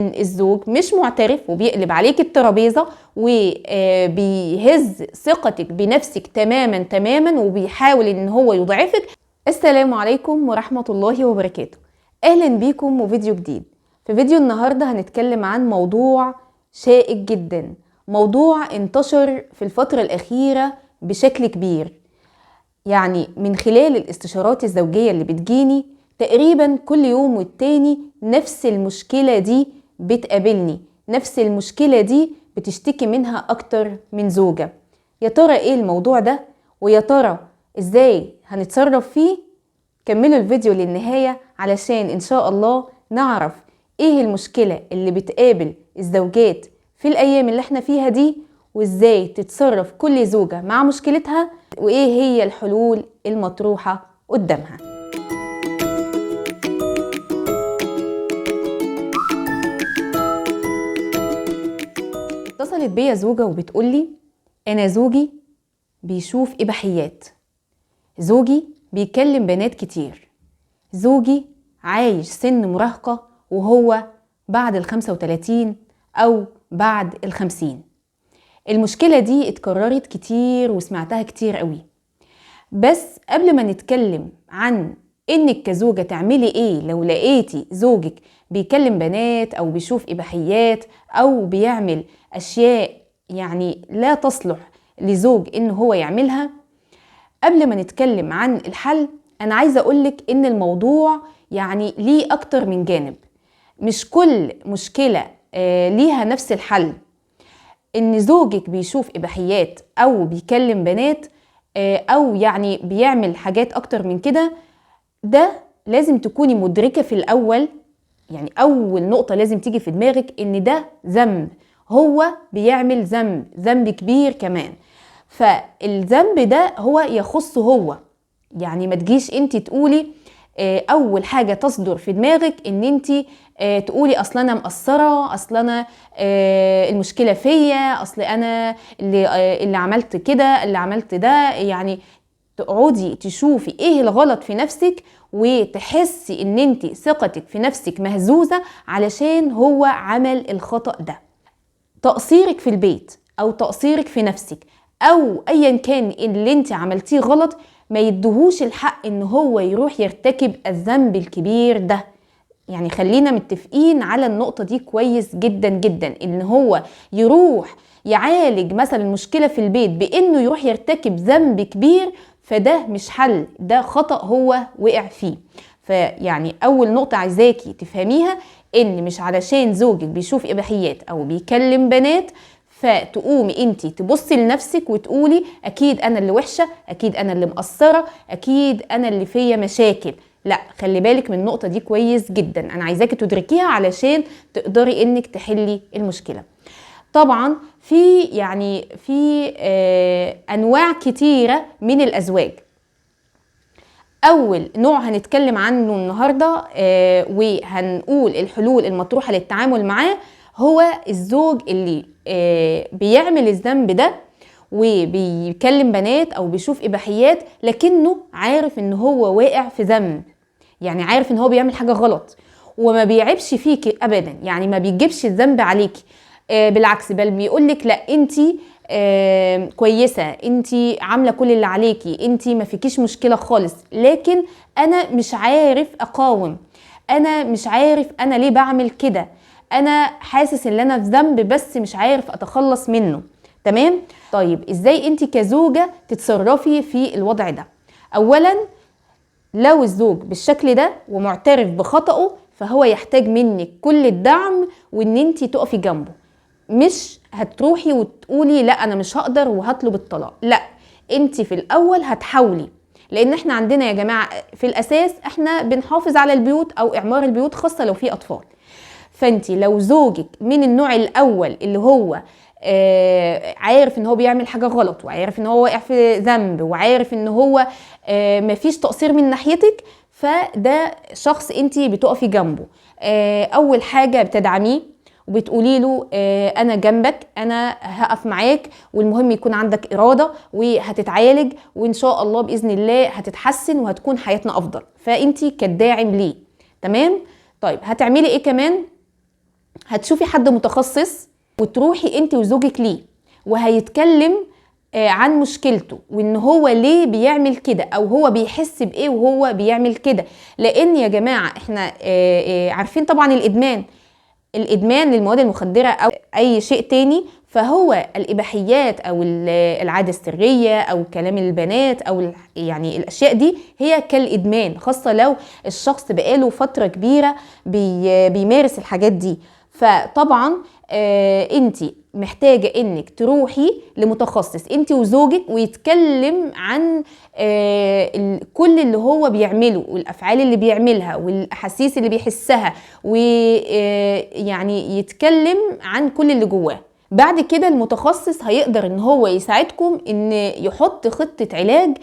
الزوج مش معترف وبيقلب عليك الترابيزة وبيهز ثقتك بنفسك تماما تماما وبيحاول ان هو يضعفك. السلام عليكم ورحمة الله وبركاته، اهلا بيكم وفيديو جديد. في فيديو النهاردة هنتكلم عن موضوع شائك جدا، موضوع انتشر في الفترة الأخيرة بشكل كبير. يعني من خلال الاستشارات الزوجية اللي بتجيني تقريبا كل يوم والتاني نفس المشكلة دي بتقابلني، نفس المشكلة دي بتشتكي منها أكتر من زوجة. يا ترى إيه الموضوع ده؟ ويا ترى إزاي هنتصرف فيه؟ كملوا الفيديو للنهاية علشان إن شاء الله نعرف إيه المشكلة اللي بتقابل الزوجات في الأيام اللي احنا فيها دي، وإزاي تتصرف كل زوجة مع مشكلتها، وإيه هي الحلول المطروحة قدامها. اتصلت بيا زوجة وبتقولي أنا زوجي بيشوف إباحيات، زوجي بيكلم بنات كتير، زوجي عايش سن مراهقة وهو بعد 35 أو بعد 50. المشكلة دي اتكررت كتير وسمعتها كتير قوي. بس قبل ما نتكلم عن انك كزوجة تعملي ايه لو لقيتي زوجك بيكلم بنات او بيشوف اباحيات او بيعمل اشياء يعني لا تصلح لزوج ان هو يعملها، قبل ما نتكلم عن الحل انا عايزة اقولك ان الموضوع يعني ليه اكتر من جانب، مش كل مشكلة ليها نفس الحل. ان زوجك بيشوف اباحيات او بيكلم بنات او يعني بيعمل حاجات اكتر من كده، ده لازم تكوني مدركة في الاول. يعني اول نقطة لازم تيجي في دماغك ان ده ذنب، هو بيعمل ذنب، ذنب كبير كمان، فالذنب ده هو يخصه هو. يعني ما تجيش انت تقولي اول حاجة تصدر في دماغك ان انت تقولي اصل انا مقصرة، اصل انا المشكلة فيا، اصل انا اللي عملت كده، اللي عملت ده. يعني تقعدي تشوفي ايه الغلط في نفسك وتحسي ان انت ثقتك في نفسك مهزوزة علشان هو عمل الخطأ ده. تقصيرك في البيت او تقصيرك في نفسك او ايا كان اللي انت عملتيه غلط ما يدهوش الحق ان هو يروح يرتكب الذنب الكبير ده. يعني خلينا متفقين على النقطة دي كويس جدا جدا، ان هو يروح يعالج مثلا مشكلة في البيت بانه يروح يرتكب ذنب كبير، فده مش حل، ده خطأ هو وقع فيه. فيعني اول نقطة عايزاكي تفهميها ان مش علشان زوجك بيشوف اباحيات او بيكلم بنات فتقومي انتي تبصي لنفسك وتقولي اكيد انا اللي وحشة، اكيد انا اللي مقصرة، اكيد انا اللي فيا مشاكل. لا، خلي بالك من النقطة دي كويس جدا، انا عايزاكي تدركيها علشان تقدري انك تحلي المشكلة. طبعا في يعني في انواع كتيرة من الازواج. اول نوع هنتكلم عنه النهاردة وهنقول الحلول المطروحة للتعامل معاه هو الزوج اللي بيعمل الذنب ده وبيكلم بنات او بيشوف اباحيات، لكنه عارف ان هو واقع في ذنب، يعني عارف ان هو بيعمل حاجة غلط وما بيعيبش فيكي ابدا، يعني ما بيجيبش الذنب عليكي، بالعكس بل بيقولك لا انتي كويسة، انتي عاملة كل اللي عليكي، انتي ما فيكيش مشكلة خالص، لكن انا مش عارف اقاوم، انا مش عارف انا ليه بعمل كده، انا حاسس ان انا في ذنب بس مش عارف اتخلص منه. تمام؟ طيب ازاي انت كزوجة تتصرفي في الوضع ده؟ اولا لو الزوج بالشكل ده ومعترف بخطأه فهو يحتاج منك كل الدعم وان انت تقفي جنبه، مش هتروحي وتقولي لا انا مش هقدر وهطلب الطلاق، لا انت في الاول هتحاولي، لان احنا عندنا يا جماعة في الاساس احنا بنحافظ على البيوت او اعمار البيوت خاصة لو في اطفال. فانت لو زوجك من النوع الاول اللي هو عارف ان هو بيعمل حاجة غلط وعارف ان هو واقع في ذنب وعارف ان هو مفيش تقصير من ناحيتك، فده شخص انت بتقفي جنبه. اول حاجة بتدعميه وبتقولي له انا جنبك، انا هقف معاك، والمهم يكون عندك اراده وهتتعالج وان شاء الله باذن الله هتتحسن وهتكون حياتنا افضل. فانت كداعم ليه. تمام؟ طيب هتعملي ايه كمان؟ هتشوفي حد متخصص وتروحي انت وزوجك ليه، وهيتكلم عن مشكلته وان هو ليه بيعمل كده، او هو بيحس بايه وهو بيعمل كده. لان يا جماعة احنا عارفين طبعا الادمان للمواد المخدرة او اي شيء تاني، فهو الاباحيات او العادة السرية او كلام البنات او يعني الاشياء دي هي كالادمان، خاصة لو الشخص بقاله فترة كبيرة بيمارس الحاجات دي. فطبعا انت محتاجة انك تروحي لمتخصص انت وزوجك، ويتكلم عن كل اللي هو بيعمله والافعال اللي بيعملها والاحاسيس اللي بيحسها، ويعني يتكلم عن كل اللي جواه. بعد كده المتخصص هيقدر ان هو يساعدكم ان يحط خطة علاج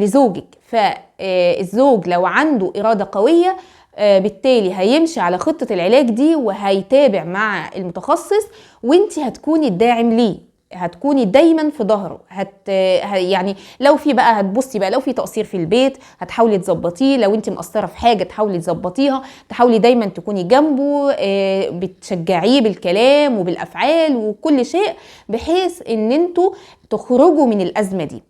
لزوجك. فالزوج لو عنده إرادة قوية بالتالي هيمشي على خطة العلاج دي وهيتابع مع المتخصص، وانت هتكوني الداعم ليه، هتكوني دايما في ظهره. يعني لو في بقى هتبصي بقى لو في تقصير في البيت هتحاولي تظبطيه، لو انت مقصرة في حاجة تحاولي تظبطيها، تحاولي دايما تكوني جنبه، بتشجعيه بالكلام وبالافعال وكل شيء، بحيث ان انتوا تخرجوا من الازمة دي.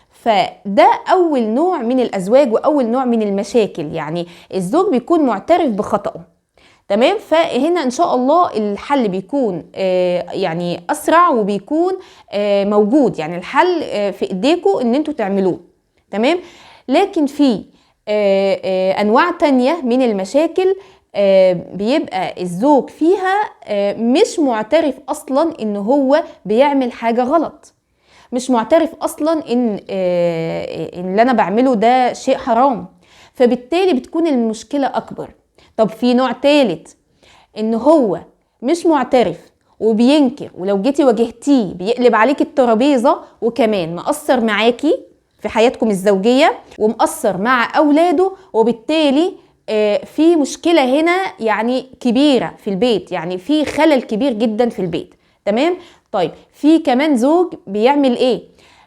فده اول نوع من الازواج واول نوع من المشاكل، يعني الزوج بيكون معترف بخطأه، تمام. فهنا ان شاء الله الحل بيكون يعني اسرع، وبيكون موجود، يعني الحل في ايديكم ان انتوا تعملوه، تمام. لكن في انواع تانية من المشاكل بيبقى الزوج فيها مش معترف اصلا ان هو بيعمل حاجة غلط، مش معترف اصلا ان اللي انا بعمله ده شيء حرام، فبالتالي بتكون المشكلة اكبر. طب في نوع تالت ان هو مش معترف وبينكر، ولو جيتي واجهتيه بيقلب عليك الترابيزة، وكمان مقصر معاكي في حياتكم الزوجية ومقصر مع اولاده، وبالتالي في مشكلة هنا يعني كبيرة في البيت، يعني في خلل كبير جدا في البيت، تمام. طيب في كمان زوج بيعمل ايه؟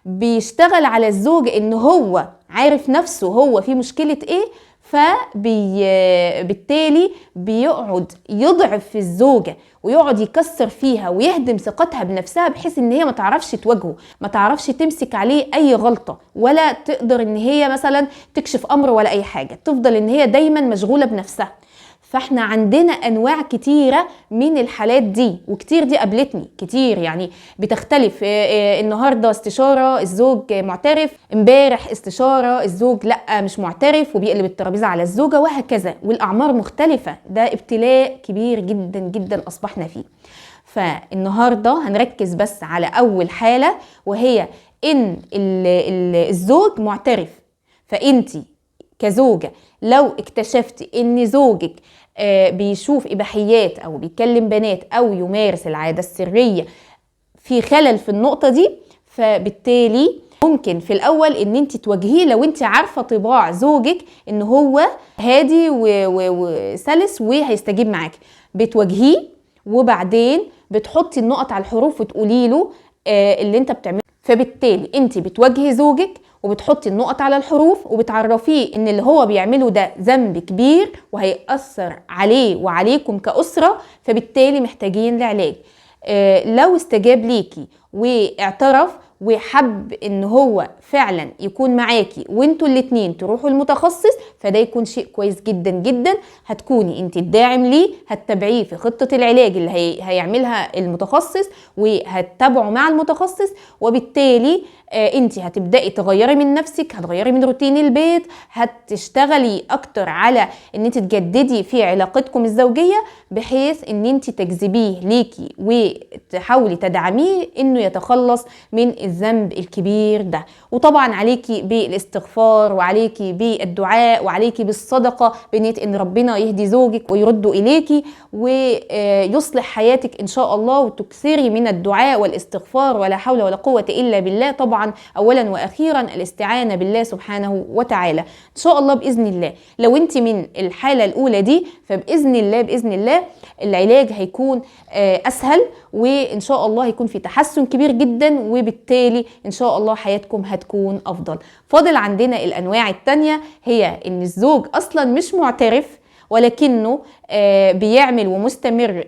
بيشتغل على الزوج ان هو عارف نفسه هو في مشكلة ايه، فبالتالي بيقعد يضعف في الزوجة ويقعد يكسر فيها ويهدم ثقتها بنفسها، بحيث ان هي ما تعرفش تواجهه، ما تعرفش تمسك عليه اي غلطة، ولا تقدر ان هي مثلا تكشف امر ولا اي حاجة، تفضل ان هي دايما مشغولة بنفسها. فاحنا عندنا انواع كتيرة من الحالات دي، وكتير دي قابلتني كتير، يعني بتختلف. النهارده استشاره الزوج معترف، امبارح استشاره الزوج لا مش معترف وبيقلب الترابيزة على الزوجة، وهكذا، والاعمار مختلفة. ده ابتلاء كبير جدا جدا اصبحنا فيه. فالنهارده هنركز بس على اول حاله، وهي ان الزوج معترف. فانتي كزوجة لو اكتشفتي ان زوجك بيشوف اباحيات او بيكلم بنات او يمارس العادة السرية، في خلل في النقطة دي، فبالتالي ممكن في الاول ان انت تواجهيه لو انت عارفه طباع زوجك ان هو هادي وسلس وهيستجيب معاكي، بتواجهيه وبعدين بتحطي النقط على الحروف وتقولي له اللي انت بتعمله. فبالتالي انت بتواجهي زوجك وبتحطي النقط على الحروف وبتعرفيه ان اللي هو بيعمله ده ذنب كبير وهيأثر عليه وعليكم كأسرة، فبالتالي محتاجين لعلاج. لو استجاب ليكي واعترف وحب ان هو فعلا يكون معاكي وانتوا الاتنين تروحوا المتخصص، فده يكون شيء كويس جدا جدا. هتكوني انت الداعم ليه، هتتابعيه في خطة العلاج اللي هيعملها المتخصص وهتتابعه مع المتخصص، وبالتالي انت هتبدأي تغيري من نفسك، هتغيري من روتين البيت، هتشتغلي اكتر على ان انت تجددي في علاقتكم الزوجية، بحيث ان انت تجذبيه ليكي وتحاولي تدعميه انه يتخلص من الذنب الكبير ده. وطبعا عليكي بالاستغفار وعليكي بالدعاء وعليكي بالصدقة بنية ان ربنا يهدي زوجك ويرده اليكي ويصلح حياتك ان شاء الله، وتكثري من الدعاء والاستغفار ولا حول ولا قوة الا بالله. طبعا اولا واخيرا الاستعانة بالله سبحانه وتعالى ان شاء الله. باذن الله لو انت من الحالة الاولى دي فباذن الله باذن الله العلاج هيكون اسهل، وان شاء الله هيكون في تحسن كبير جدا، وبالتالي ان شاء الله حياتكم هتكون افضل. فاضل عندنا الانواع التانية، هي ان الزوج اصلا مش معترف ولكنه بيعمل ومستمر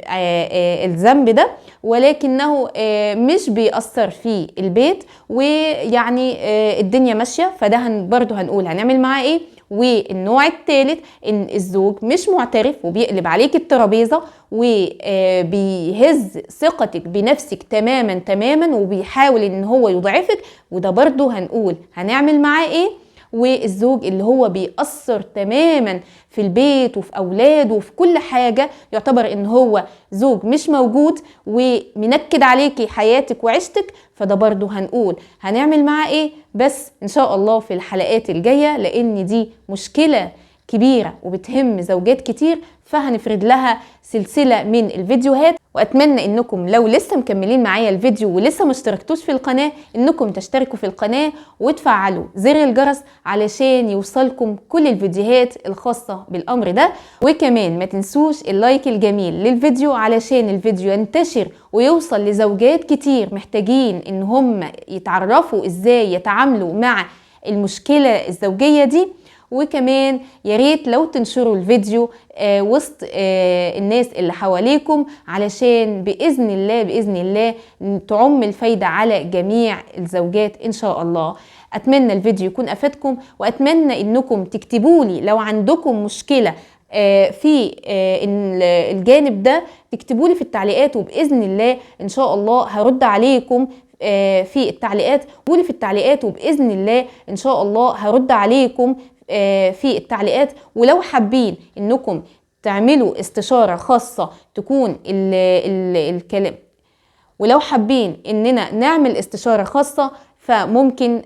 الذنب ده، ولكنه مش بيأثر في البيت، ويعني الدنيا ماشية، فده برضو هنقول هنعمل معاه ايه. والنوع الثالث ان الزوج مش معترف وبيقلب عليك الترابيزة وبيهز ثقتك بنفسك تماما تماما، وبيحاول ان هو يضعفك، وده برضو هنقول هنعمل معاه ايه. والزوج اللي هو بيأثر تماما في البيت وفي أولاده وفي كل حاجة، يعتبر ان هو زوج مش موجود ومنكد عليكي حياتك وعيشتك، فده برضو هنقول هنعمل معاه ايه، بس ان شاء الله في الحلقات الجاية، لان دي مشكلة كبيرة وبتهم زوجات كتير، فهنفرد لها سلسلة من الفيديوهات. واتمنى انكم لو لسه مكملين معايا الفيديو ولسه ما اشتركتوش في القناة انكم تشتركوا في القناة وتفعلوا زر الجرس علشان يوصلكم كل الفيديوهات الخاصة بالامر ده. وكمان ما تنسوش ال like الجميل للفيديو علشان الفيديو ينتشر ويوصل لزوجات كتير محتاجين ان هم يتعرفوا ازاي يتعاملوا مع المشكلة الزوجية دي. وكمان يا ريت لو تنشروا الفيديو وسط الناس اللي حواليكم علشان بإذن الله بإذن الله تعم الفايدة على جميع الزوجات إن شاء الله. أتمنى الفيديو يكون أفادكم، وأتمنى إنكم تكتبولي لو عندكم مشكلة في الجانب ده، تكتبولي في التعليقات، وبإذن الله إن شاء الله هرد عليكم في التعليقات. قولي في التعليقات وبإذن الله إن شاء الله هرد عليكم في التعليقات. ولو حابين انكم تعملوا استشارة خاصة تكون الكلام، ولو حابين اننا نعمل استشارة خاصة فممكن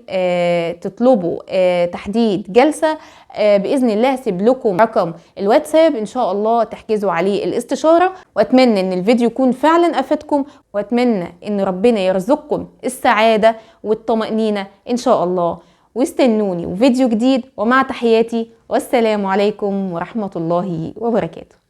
تطلبوا تحديد جلسة، بإذن الله هسيب لكم رقم الواتساب إن شاء الله تحجزوا عليه الاستشارة. وأتمنى إن الفيديو يكون فعلا أفادكم، وأتمنى إن ربنا يرزقكم السعادة والطمأنينة إن شاء الله. واستنوني وفيديو جديد، ومع تحياتي، والسلام عليكم ورحمة الله وبركاته.